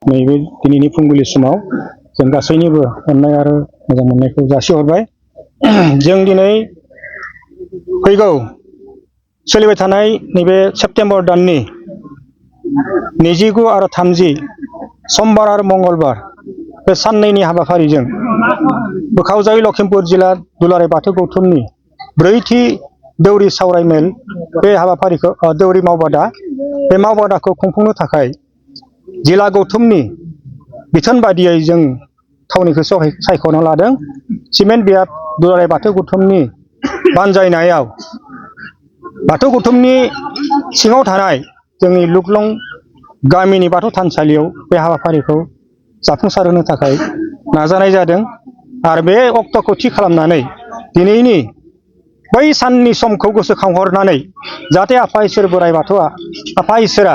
नैबे दिनैनि फुंबिलि समाव जों गासैनिबो अननाय आरो मोजां मोननायखौ जासिहरबाय। जों दिनै फैगौ सोलिबाय थानाय नैबे सेप्तेम्बर दाननि 29 आरो 30 समबार आरो मंगलबार बे साननैनि हाबाफारिजों बोखावजाय लखिमपुर जिल्ला दुलाराय बाथौ गौथुमनि 4थि दौरि सावरायमेल बे हाबाफारिखौ दौरि मावबादा बे मावबादाखौ खुंफुंनो थाखाय जिल्ला गौथुमनि बिथोन बादियै जों थावनिखौ सायख'ना लादों। सिमेन्ट बियाब दुलाराय बाथौ गौथुमनि बानजायनायाव बाथौ गौथुमनि सिङाव थानाय जोंनि लुकलं गामिनि बाथौ थानसालियाव बे हाबाफारिखौ जाफुंसार होनो थाखाय नाजानाय जादों आरो बे अक्ट'खौ थि खालामनानै दिनैनि बै साननि समखौ गोसोखांहरनानै जाहाथे आफा इसोर बोराइ बाथौआ आफा इसोरा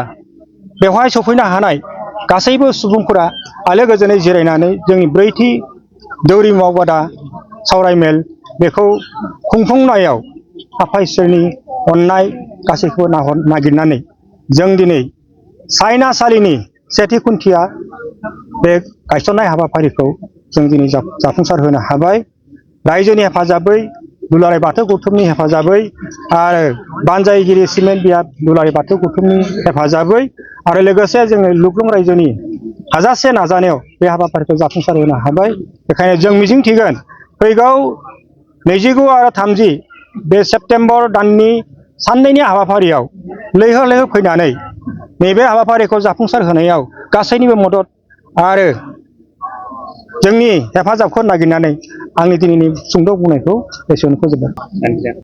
बेवहाय सफैनो हानाय गासैबो सुबुंफोरा आलो गोजोनै जिरायनानै जोंनि 4थि दौरि मावबादा सावरायमेल बेखौ खुंफुंनायाव आफा इसोरनि अननाय गासैखौबो नागिरनानै जों दिनै सायनासालिनि सेथि खुन्थिया बे गायसननाय हाबाफारिखौ जों दिनै जाफुंसार होनो हाबाय। रायजोनि हेफाजाबै दुलाराय बाथौ गौथुमनि हेफाजाबै आरो बानजायगिरि सिमेन्ट बियाब दुलाराय बाथौ गौथुमनि हेफाजाबै आरो लोगोसे जोङो लुकलं रायजोनि हाजासे नाजानायाव बे हाबाफारिखौ जाफुंसार होनो हाबाय। बेखायनो जों मिजिंथिगोन फैगौ 29 आरो 30 बे सेप्तेम्बर दाननि साननैनि हाबाफारियाव लैहोर लैहोर फैनानै नैबे हाबाफारिखौ जाफुंसार होनायाव गासैनिबो मदद आरो जोंनि हेफाजाबखौ नागिरनानै आंनि दिनैनि सुंद' बुंनायखौ एसेयावनो फोजोबबाय।